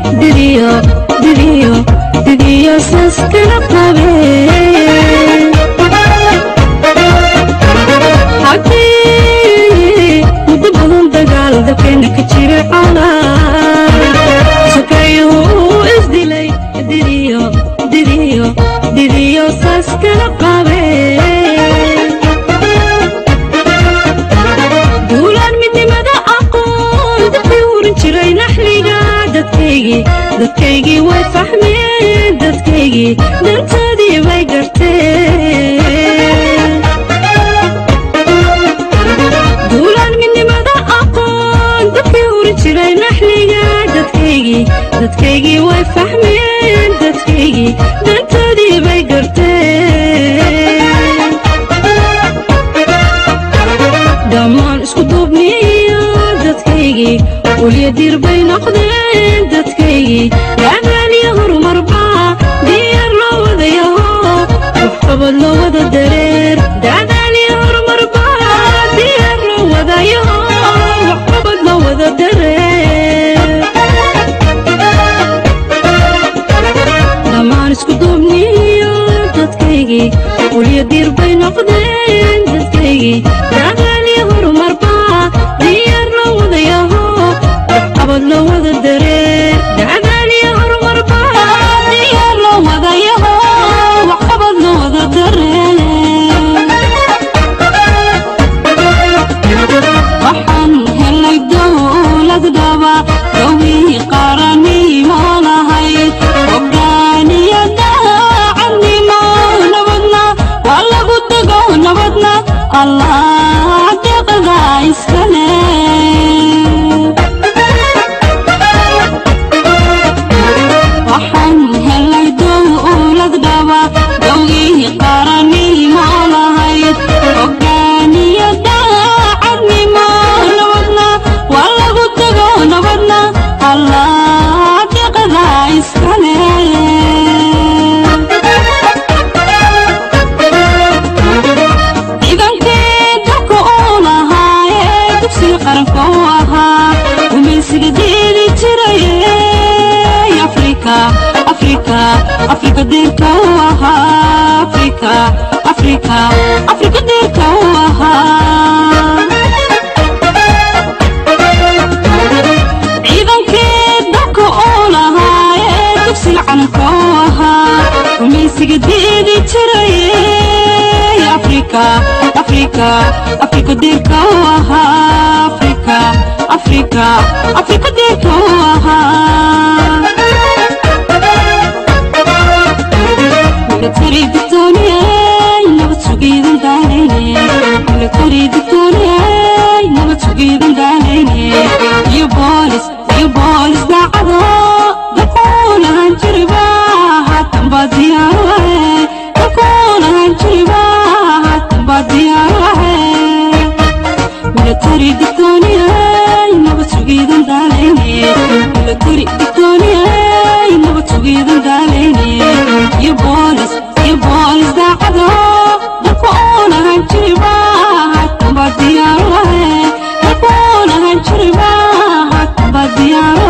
Didiyo didiyo didiyo saskana qabeen. Haddii muddo badan dagaal dalkeena ka jiray colaad sokeeyuhu uu isdilay, didiyo didiyo didiyo saskana qabeen. Duulaan midnimada aqoon dadkii hurin jiray naxliga, dadkaygii dadkaygii way fahmeen, dadkaygii dantoodii bay garteen. Duulaan midnimada aqoon dadkii hurin jiray naxliga, dadkaygii dadkaygii way fahmeen, dadkaygii dantoodii bay garteen. Dhammaan isku duubniyo dadkaygii ulya diir bay noqdeen, dadkaygii dadaal iyo horumarba diyaar loo wadayaho, waxqabad loo wada dareer. Dadaal iyo horumarba diyaar loo wadayaho, waxqabad loo wada dareer. Dhammaan isku duubniyo dadkaygii ulya diir bay noqdeen, dadkaygii dadaal iyo horumarba diyaar loo wadayaho, waxqabad loo wada dareer. Dadaal iyo horumarba diyaar loo wadayaho, waxqabad loo wada dareer. Waxaan helay dowlad dhaba dowii qarannimo lahayd, hoggaaniyo daacadnimo, nabadna waa lagu dego, nabadna Allah deeqda iskale. Waxaan helay dowlad dhaba dowgii qarannimo lahayd, hoggaaniyo daacadnimo, nabadna waa lagu dego, nabadna Allah deeqda iskale. Ciidankii dalka uu lahaa ee dugsiga qaranka u ahaa, gumaysiga diidi jiraye, Afrika Afrika Afrika deerka u ahaa, Afrika Afrika Afrika deerka u ahaa. Ciidankii dalka uu lahaa ee dugsiga calanka u ahaa, gumaysiga diidi jiraye, Afrika Afrika Afrika deerka u ahaa, Afrika Afrika Afrika deerka u ahaa. Military digtooniyey nabad sugiidan daalayne, military digtooniyey nabad sugiidan daalayne, iyo boolis iyo boolis daacado dalkuunahan jiriba haatan baa diyaaru ahe, dalkuunahan jiriba haatan baa diyaaru ahe. Military digtooniyey nabad sugiidan daalayne, military digtooniyey nabad sugiidan daalayne, iyo boolis iyo boolis daacado dalkuunahan jiriba haatan baa diyaaru ahe, dalkuunahan jiriba haatan baa diyaaru